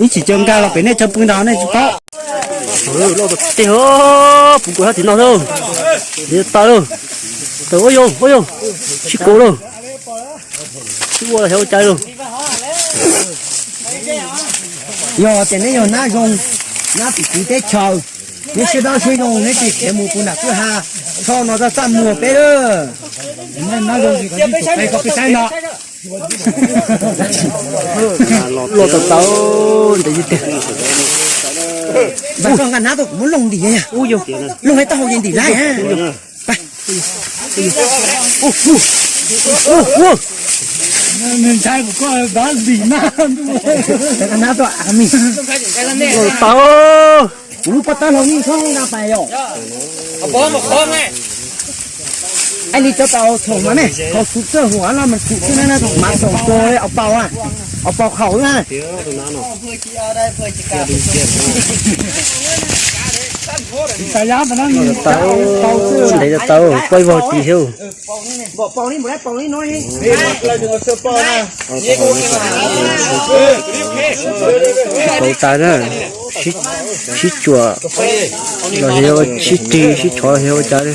Ib tsam caw nkag los pem nej tshaw pw ntag nej tsis paub. Tej ho puv kuv hab tim no lauj. Taw lauj. Taw ua yog ua yog. Sib kuv lauj. Sib ua los xyov ua cas lauj. Yog tias neb yog nab zoo, nab tim txiv teb chaws, neb siab dawb siab zoo neb tsis khiav mus puag nram kwj ha, txhob no txaj txaj muag peb lawm. Los tau tau ntev tiag. Vam koj nqa nab tuaj kuv muab looj ntim, looj hais taub hau ces ntim laib. Nws ntshai kuv koj ntim nab. Nab tuaj a mi. Los tau. Kuv lub poj tab hlau yeej txhob nqa pais yom. Aib li cov tau txhoom mas ne, qhov xub txawj huam no mas txhum xwb na, mas xaum tua au pau a, au pau khaum na. Tau, ntev tau, poj vog tis thiab. Tau tas na, sib tsuam los yog sib rig sib tshov los yog ua cas li.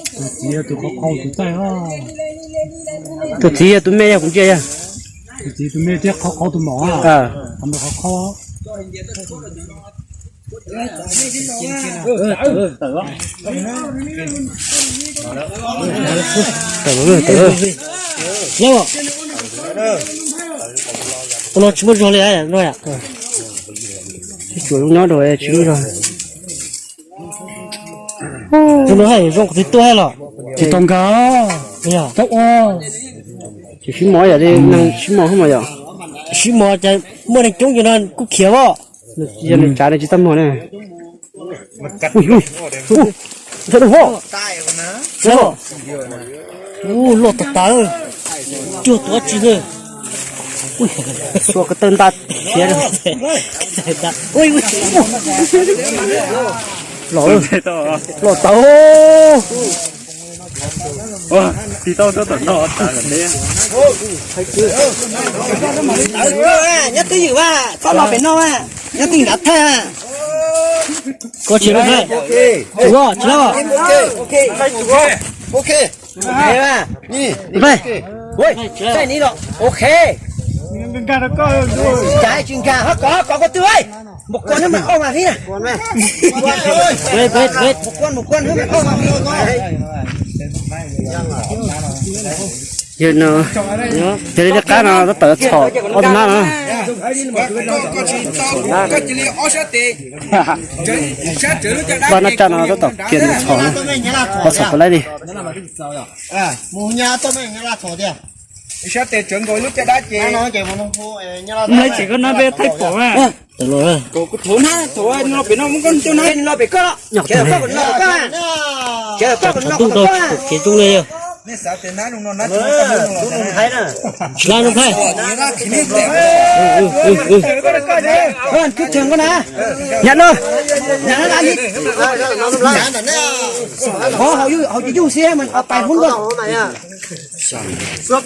Tus txiv tus qhov qhau tus txaij, tus txiv yog tus me yog kuv ntsia yog. Tus txiv tus me thiab qhov qhau tus maum, qhov qhau. Tawm, tawm. Tus no tsis muaj zog li no. Tsuas zoo nyob rau tsis muaj zog. Tus no haj zoo kuv twb tuaj los. Tsis tau nkag. Tsis sib mos yom, neeg sib mos mas yom. Sib mos ces muaj neeg coob ces no kuj khiav os. Yog nws tsav nws tsis txaj muag na. Ntshai dab ho. Loj tas tas, cuag tus dab tsi na. Xuas ko taw nta khiav. Los, los tau. Tig tau tuaj tom no tas. Nyob twj ywm mas txhob los pem no mas, nyob twj ywm nrad thawj. Koj tsis, tsis, tsis, tsis nkag ho kov kov ko twg, mus kov nws mas oj mas vib na. Mus kov mus kov nws mas oj mas vib. Yog no, yog li qab no tab tom txhom ob tug nab no. Paj nab tsaj no tab tom kiag nws txhom, ho txhom puas laib li. Neb tseem koj nab peb thaij pom na. Thaum nab thaum no pem no muab koj coj nab, los pem koj, los pem koj, los pem koj, los pem koj. Tsis lab no thaij. Kub tseem koj na. Nyab no, nyab no, hauv ces yug xwb mas pais hub nkaus. Nws coob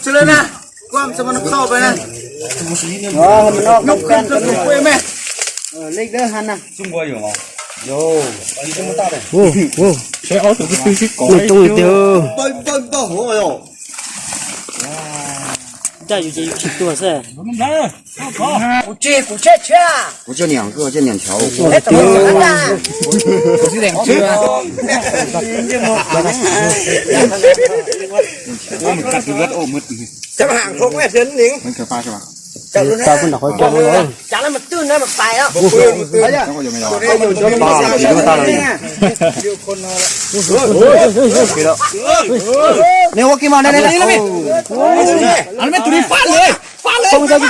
tiag. Caj yus ces yus tsis tuag xwb. Kuv tsis, kuv tshiab tshiab. Kuv tshiab niam, kuv tshiab niam ntshav. Cab hàng không em Thiến Ninh. Tau kuj nram qhov cog no. Cov no mas twj no mas pais os. Neb ua kiag mas ne ne. Tus li fab lawm, fab lawm.